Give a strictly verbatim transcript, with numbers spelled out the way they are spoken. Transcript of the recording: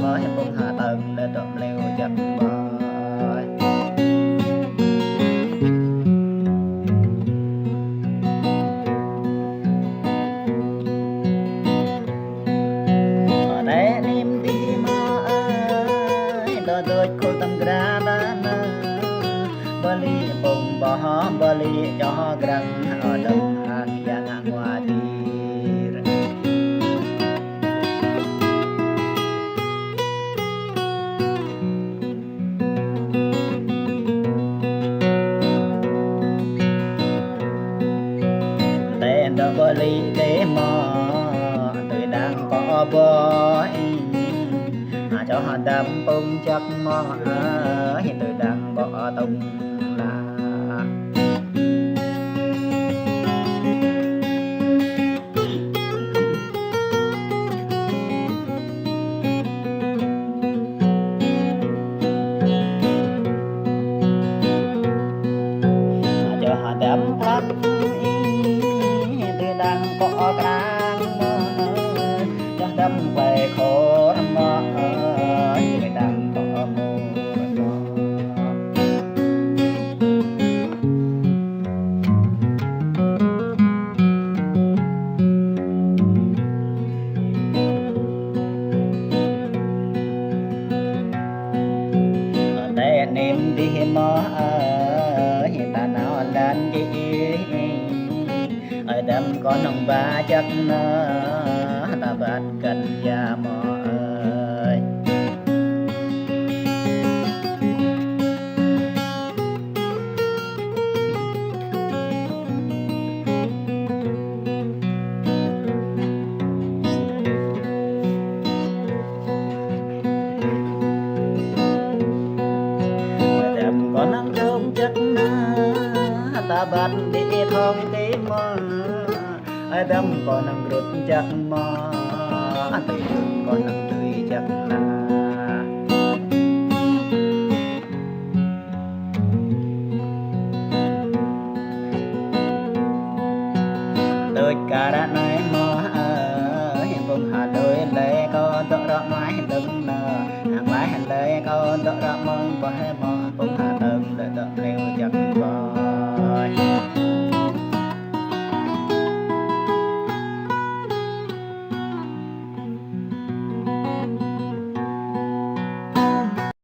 Mơ̆ hĭ pŭng ha tơm lĕ dŏ mlêu jăk mơ̆. Tơnĭm dih mơ̆ ơi, dŏ dôč khul tăm gra ta nơ. Bơli pŭng boh, bơli čoh grăng, ơ dŏ hăng yang ngă ngua dir. Tơl dŏ bơli kơ mơ̆, tui đang kơ bơli. Hă čoh hơdăm pŭng jăk mơ̆ ơi, tui đang bơ̆ tŭng lah. Čoh hơdăm klăk ih, tui đang kơ krang mơ̆, čoh hơdăm klei khor mơ̆ ơi, tui đang kơ mur mơ̆. Tơnĭm dih mơ̆ ơi, ta nao lăng jih. Hơdăm kơnơ̆ng ba jăk nơ, ta băt găn ia mơ̆ ơi. Hơdăm kơnơ̆ng dŏ jăk nơ, ta băt đĭ thŏng kơ mơ̆. Hơdăm kơnơ̆ng grŭt jăk mơ̆, tui grŭt kơnơ̆ng tui jăk nơ. Tui kar anai mơ̆ ơi, pŭng ha đôi lĕ kơ dŏ rŏ mai dơ̆ng nơ, hăng mai lĕ kơ dŏ rŏ mơ̆ng pơhai